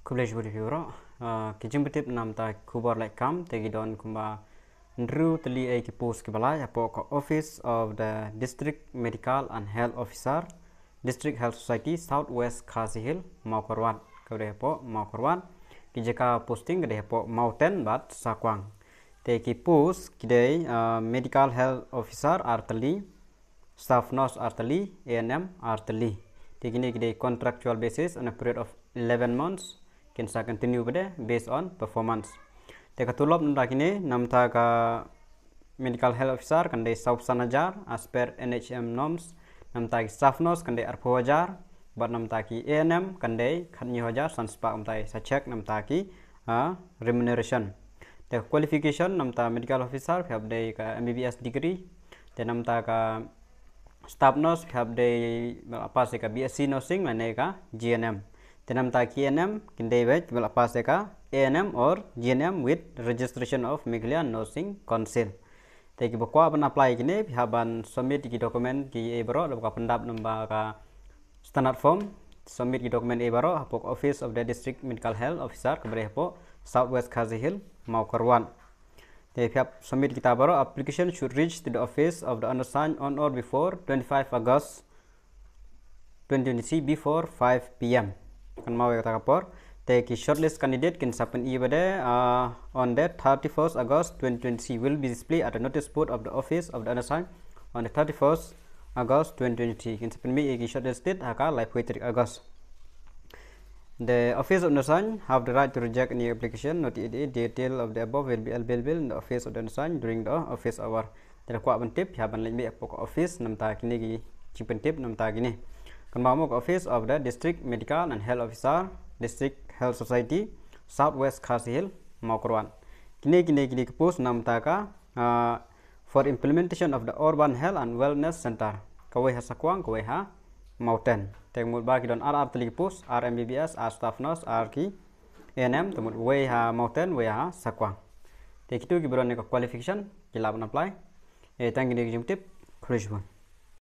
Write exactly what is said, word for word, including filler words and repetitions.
Khublei shibun ïa phi baroh. Ah, ki jingpyntip namta ki khubor lehkam te ki don kumba hynriew tylli ei ki post kiba lai hapoh ka Office of the District Medical and Health Officer, District Health Society, South West Khasi Hills, Mawkyrwat. Ka dei hapoh Mawkyrwat. Ki jaka posting ka dei hapoh Mawten bad Sakwang. Te ki post ki dei, ah, Medical Health Officer ar tylli, Staff Nurse ar tylli, A N M ar tylli. Te kine ki dei contractual basis on a period of eleven months. Kin sa continue pat de based on performance. Te ka tulop namta kine, namta ka Medical Health Officer kan dei saw phew san hajar as per N H M norms. Namta ki Staff Nurse kan dei arphew hajar. Bad namta ki A N M kan dei khathynñiew hajar san spah, kumta sa check namta ki, ah, remuneration. Te qualification namta Medical Officer phi hap dei ka M B B S degree. Te namta ka Staff Nurse phi hap dei ba la pass ïa ka B S c Nursing lane ka G N M. Te namta ki A N M kin dei beit ba la pass ïa ka A N M or G N M with registration of Meghalaya Nursing Council. Te kiba kwah ban apply kine phi hap ban submit ki document kiei baroh, da kaba pyndap namta ka standard form. Submit ki document ei baroh hapoh Office of the District Medical Health Officer kaba dei hapoh South West Khasi Hills, Mawkyrwat. Te phi hap submit kita baroh. Application should reach to the office of the undersigned on or before twenty-five August twenty twenty-three before five P M. Kynmaw ïa kata ka por. Te ki shortlist candidate kin sa pyni pat de, ah, on the thirty-first August twenty twenty-three, will be displayed at the notice board of the office of the undersigned on the thirty-first August twenty twenty-three. Kin sa pynmih ïa ki shortlisted ha ka laiphew tarik August. The office of the undersigned have the right to reject any application. Note the detail of the above will be available in the office of the undersigned during the office hour. Te lada kwah ban tip, phi hap ban leit beit hapoh ka office namta kine ki jingpyntip namta kine. Kynmaw mo, ka Office of the District Medical and Health Officer, District Health Society, South West Khasi Hills, Mawkyrwat. Kine, kine, kine ki post namta ka, ah, for implementation of the Urban Health and Wellness Center. Kawei ha Sakwang, kawei ha Mawten. Te mut ba ki don ar ar tylli ki post, ar M B B S, ar Staff Nurse, ar ki A N M, te mut wei ha Mawten, wei ha Sakwang. Te kito kiba don ïa ka qualification ki lah ban apply. Eh, tang kine ki jingtip, khublei shibun.